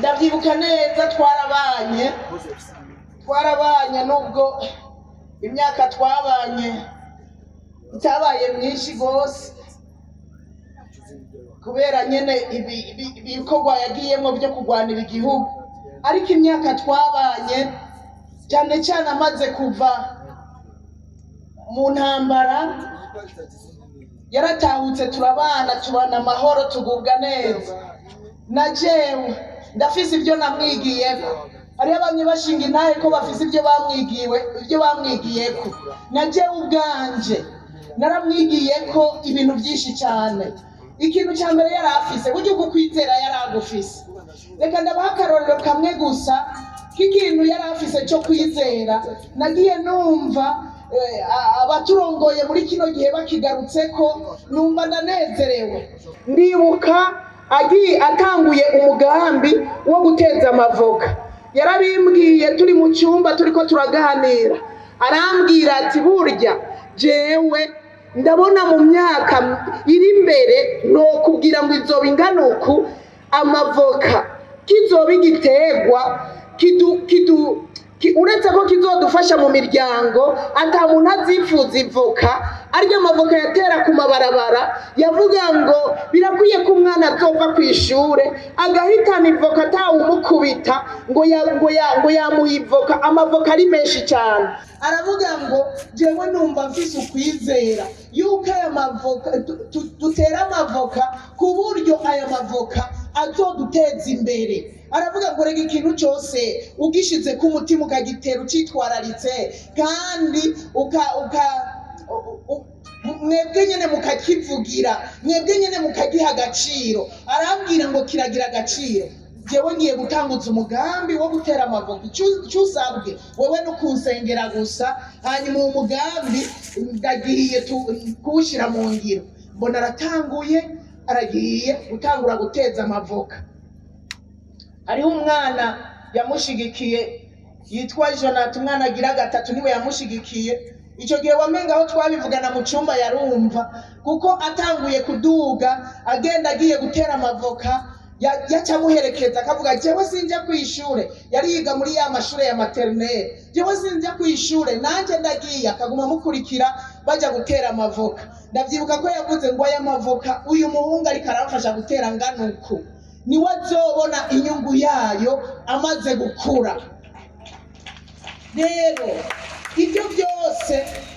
Ndabyibuka neza, twarabanye nubwo imyaka twabanye itabaye myinshi rwose, kubera nyene ibikorwa yagiyemo byo kurwanira igihugu. Ariko imyaka twabanye, cyane cyane amaze kuva mu ntambara, yaratahutse, turabana, tubana amahoro, tugubwa neza. Na jewe ndafise ibyo namwigiyeko. Hariho bamwe bashinga intahe ko bafise ibyo bamwigiwe, ibyo bamwigiyeko. Na jewe ubwanje naramwigiyeko ibintu byinshi cyane. Ikintu cya mbere yari afise, burya uku kwizera yari agufise. Reka ndabaha akarorero kamwe gusa k'ikintu yari afise cyo kwizera. Nagiye numva abaturongoye muri kino gihe bakigarutse ko numva ndanezerewe. Ndibuka agiye atanguye umugambi wo guteza amavoka, yarabimbwiye turi mu cyumba turiko turaganira. Arambwira ati: "Burya jewe ndabona mu myaka iri imbere, nokubwira ngo izoba ingana uku, amavoka kizoba igiterwa uretse ko kizodufasha mu miryango, ata muntu azifuza ivoka." Arya amavoka yatera ku mabarabara, yavuga ngo birakwiye ko umwana azova ku ishure agahitana ivoka atawumukubita ngo yamuha ivoka, amavoka ari menshi cyane. Aravuga ngo: "Jewe numva mfise ukwizera yuko aya mavoka dutera amavoka ku buryo aya mavoka azoduteza imbere." Aravuga ngo: "Rega ikintu cyose ugishize ku mutima, ukagitera ucitwararitse, kandi uka uka mwebwe nyene mukakivugira, mwebwe nyene mukagiha agaciro." Arambwira ngo kiragira agaciro. "Jewe ngiye gutanguza umugambi wo gutera amavoka. Ico usabwe wewe no kunsengera gusa, hanyuma uwo mugambi ndagiye kuwushyira mu ngiro." Mbona aratanguye, aragiye gutangura guteza amavoka. Hariho umwana yamushigikiye yitwa Jonathan, umwana agira gatatu, niwe yamushigikiye icyo gihe. Wamenga aho twabivugana mu cyumba yarumva, kuko atanguye kuduga agenda agiye gutera amavoka, yaca amuherekeza, akavuga: "Jewe sinjya ku ishure." Yari yiga muri ya mashure ya maternelle. "Jewe sinjya ku ishure, nanjye ndagiye." Akaguma amukurikira bajya gutera amavoka. Ndavyibuka ko yavuze ngo: "Aya mavoka uyu muhungu ariko aramfasha gutera ngana uku, niwe azobona inyungu yayo amaze gukura." Rero ibyo byose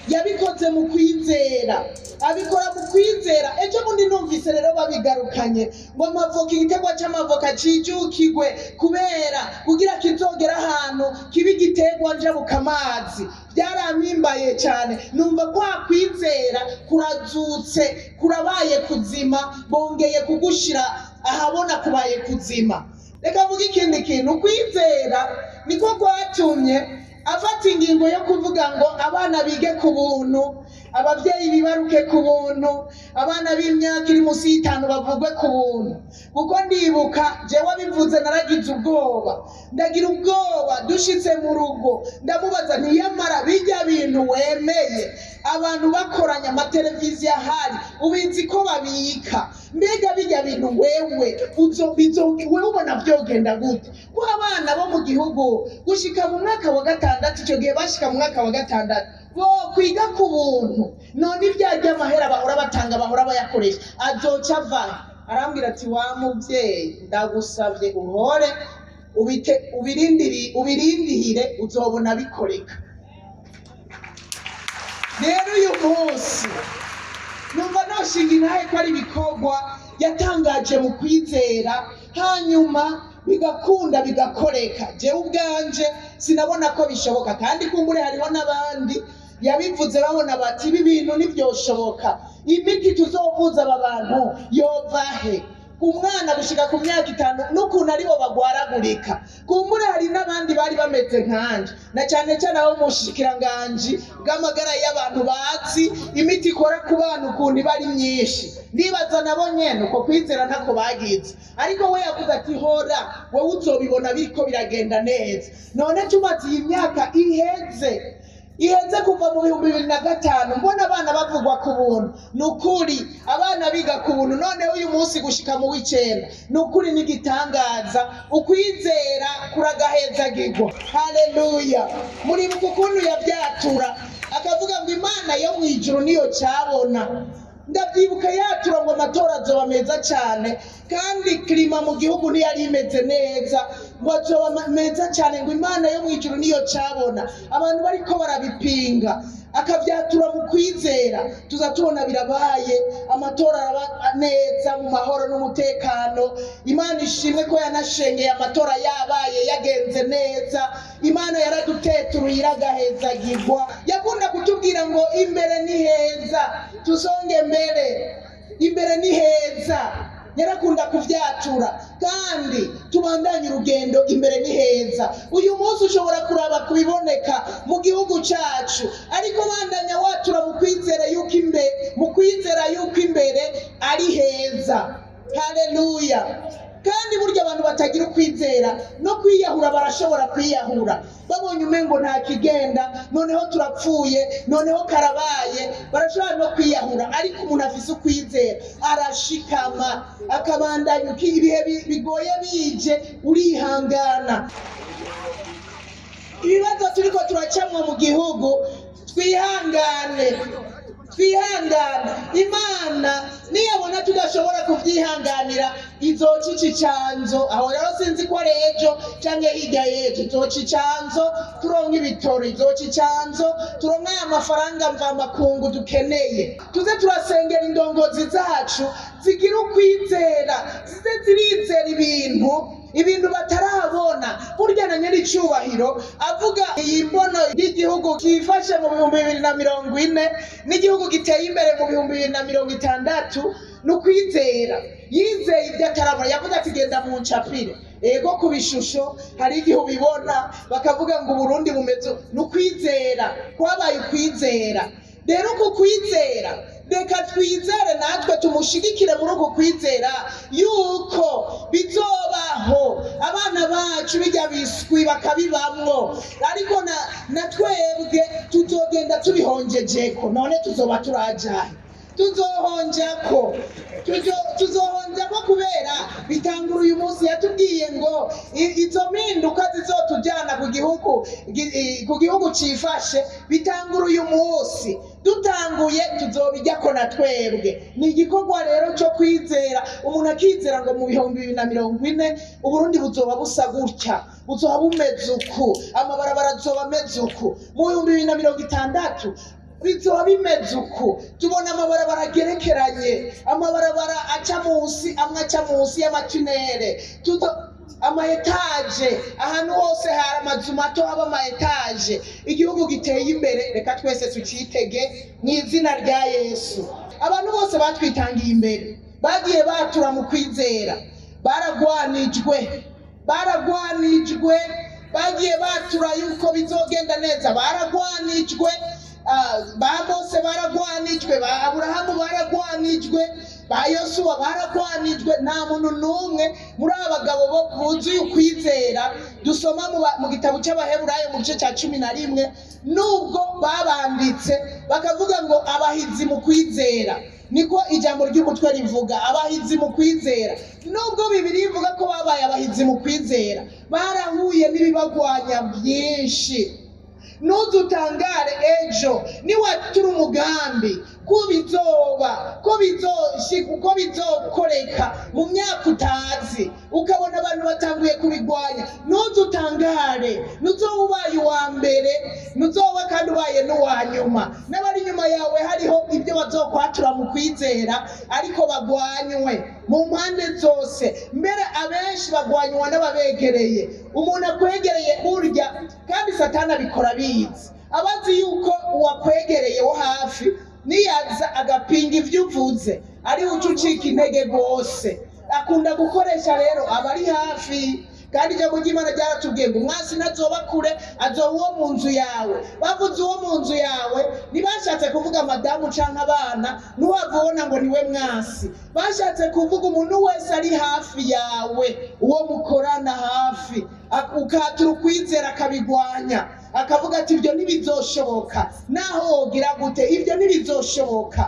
yabikoze mu kwizera, abikora mu kwizera. Ejo bundi numvise rero babigarukanye ngo amavoka, igiterwa cy'amavoka cijukigwe kubera kugira kizogera ahantu kiba igiterwa njabukamazi. Byarampimbaye cyane, numva kwa kwizera kurazutse, kurabaye kuzima, bongeye kugushira ahabona, kubaye kuzima. Reka mvuge ikindi kintu. Kwizera niko kwatumye afata ingingo yo kuvuga ngo abana bige ku buntu, ababyeyi bibaruke ku buntu, abana b'imyaka iri munsi y'itanu bavugwe ku buntu. Kuko ndibuka jewe abivuze naragize ubwoba, ndagira ubwoba. Dushitse mu rugo ndamubaza: "Ntiyamara bijya bintu wemeye, abantu bakoranya amateleviziyo ahari, ubizi ko babika, mbega bijya bintu wewe wewe ubona vyogenda gute ko abana bo mu gihugu gushika mu mwaka wa gatandatu, icyo gihe bashika mu mwaka wa gatandatu, bo kwiga ku buntu? None ibya ry'amahera bahora batanga, bahora bayakoresha, azoca avahe?" Arambwira ati: "Wa muvyeyi, ndagusavye uhore ubite ubirindihire, uzobona bikoreka." Rero uyu munsi numva noshinga intahe ko ari ibikorwa yatangaje mu kwizera, hanyuma bigakunda, bigakoreka. Jewe ubwanje sinabona ko bishoboka, kandi kumbure hariho n'abandi yabivuze babona bati: "Ibi bintu ntibyoshoboka, imiti tuzovuza aba bantu yovahe, umwana gushika ku myaka 5 n'ukuntu aribo bagwaragurika?" Kumbure hari n'abandi bari bameze nkanje, na cyane cyane abo mu bushikiranganji bw'amagara y'abantu bazi imiti ikora ku bana ukuntu iba ari myinshi. Ndibaza nabo nyene uko kwizera ntako bagize. Ariko we yavuze ati: "Hora wowe, uzobibona biriko biragenda neza." None tumaze iyi myaka iheze. Iheze kuva mu 2005 mbona abana bavugwa ku buntu. Ni ukuri, abana biga ku buntu noneho uyu munsi gushika mu w'icenda, ni ukuri n'igitangaza. Ukwizera kuragahezagirwa. Haleluya! Muribuka ukuntu yabyatura akavuga ngo Imana yo mu ijuru niyo cyabona. Ndabyibuka yatura ngo amatora azoba meza cyane, kandi climat mu gihugu ntiyari imeze neza, ngo azoba meza cyane, ngo Imana yo mu ijuru niyo cyabona. Abantu bariko barabipinga, akavyatura mu kwizera, tuza tubona birabaye, amatora araba neza mu mahoro n'umutekano. Imana ishimwe ko yanashengeye amatora yabaye yagenze neza. Imana yaraduteturuye, iragahezagirwa. Yakunda kutubwira ngo imbere ni heza, tusonge mbere, imbere ni heza. Yarakunda kuvyatura kandi tubandanye urugendo, imbere ni heza. Uyu munsi ushobora kuraba kubiboneka mu gihugu cacu, ariko bandanya watura mu kwizera yuko imbere, mu kwizera yuko imbere ari heza. Haleluya! Kandi burya abantu batagira ukwizera no kwiyahura barashobora kwiyahura, babonye umengo nta kigenda, noneho turapfuye, noneho karabaye, barashobora no kwiyahura. Ariko umuntu afise ukwizera arashikama, akabandanya. Uko ibihe bigoye bije, urihangana. Ibibazo turiko turacamwa mu gihugu, twihangane, twihangane. Imana niyabona tudashobora kuvyihanganira, izoca ica icanzo. Aho rero sinzi ko ari ejo canke hirya y'ejo. Izoca icanzo turonke ibitoro, izoca icanzo turonke aya mafaranga mvamakungu dukeneye. Tuze turasengera indongozi zacu zigira ukwizera, zize zirizera ibintu batarabona. Burya na nyir'icyubahiro avuga iyi mbono y'igihugu cyifashe mu 2040 n'igihugu giteye imbere mu 2060, ni ukwizera. Yizeye ibyo atarabona. Yavuze ati: "Genda mu ncapire." Ego, ku bishusho hari igihe ubibona bakavuga ngo Uburundi bumeze. Ni ukwizera, kwabaye ukwizera. Rero uku kwizera, reka twizere natwe, tumushigikire muri uku kwizera yuko bizobaho, abana bacu bijya biswi bakabibamwo, ariko na twebwe tuzogenda tubihonjejeko. None tuzoba turajahe? Tuzohonjako, tuzohonjako kubera bitangura uyu munsi. Yatubwiye ngo izo mpinduka zizotujyana ku gihugu cifashe bitangura uyu munsi. Dutanguye tuzobijyako na twebwe. Ni igikorwa rero cyo kwizera, umuntu akizera ngo mu 2040 Uburundi buzoba busa gutya, buzoba bumeze uku, amabarabara azoba ameze uku. Mu 2060 bizoba bimeze uku, tubona amabarabara agerekeranye, amabarabara aca munsi, amwe aca munsi y'amatunnel, ama étages ahantu hose, hari amazu mato, haba ama étages, igihugu giteye imbere. Reka twese tucitege mu izina rya Yesu. Abantu bose batwitangiye imbere, bagiye batura mu kwizera, baragwanijwe, baragwanijwe. Bagiye batura yuko bizogenda neza, baragwanijwe. Ba Mose baragwanijwe, ba Aburahamu baragwanijwe, ba Yosuwa baragwanijwe. Nta muntu n'umwe muri aba bagabo bo buzuye ukwizera dusoma mu gitabo cy'Abaheburayo mu gice cya 11, nubwo babanditse bakavuga ngo abahizi mu kwizera, niko ijambo ry'umutwe rivuga, abahizi mu kwizera. Nubwo Bibiri ivuga ko babaye abahizi mu kwizera, barahuye n'ibibagwanya byinshi. Ntuzutangare ejo niwatura umugambi ko bizoba, ko bizokoreka mu myaka utazi, ukabona abantu batanguye kubigwanya, ntuzutangare. Ntuzoba ubaye uwa mbere, ntuzoba kandi ubaye n'uwa nyuma. N'abari inyuma yawe hariho ibyo bazokwatura mu kwizera, ariko bagwanywe mu mpande zose. Mbere abenshi bagwanywa n'ababegereye, umuntu akwegereye burya. Kandi Satani abikora abizi, abazi yuko uwakwegereye wo hafi niyaza agapinga ibyo uvuze, ari uca ucika intege rwose. Akunda gukoresha rero abari hafi. Kandi ijambo ry'Imana ryaratubwiye ngo umwasi ntazoba kure, azoba uwo mu nzu yawe. Bavuze uwo mu nzu yawe, ntibashatse kuvuga madamu canke abana, ntiwava ubona ngo niwe mwasi. Bashatse kuvuga umuntu wese ari hafi yawe, uwo mukorana hafi, ukatura ukwizera akabigwanya. Akavuga ati: "Ibyo ntibizoshoboka, naho wogira gute, ibyo ntibizoshoboka."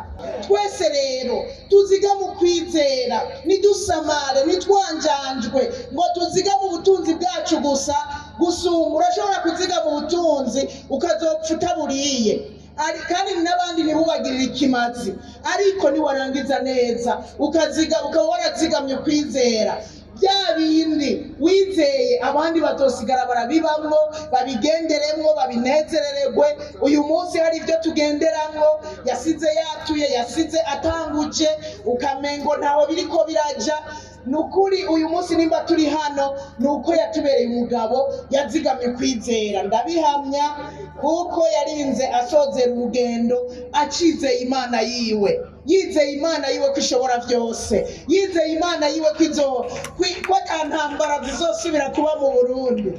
Twese rero tuziga mu kwizera, ntidusamare, ntitwanjanjwe ngo tuzigame ubutunzi bwacu gusa gusumba. Urashobora kuzigama ubutunzi ukazopfa utaburiye. Kandi n'abandi ntibubagirire ikimazi, ariko niwarangiza neza ukaziga, ukaba warazigamye ukwizera, bya bindi wizeye abandi bazosigara barabibamwo, babigenderemwo, babinezerererwe. Uyu munsi hari ibyo tugenderamwo yasize yatuye, yasize atanguje, ukamengo ntaho biriko biraja. Ni ukuri, uyu munsi nimba turi hano ni uko yatubereye umugabo yazigamye kwizera. Ndabihamya kuko yarinze asozera urugendo acizeye Imana yiwe, yizeye Imana yiwe ko ishobora byose, yizeye Imana yiwe ko ata ntambara zizosubira kuba mu Burundi.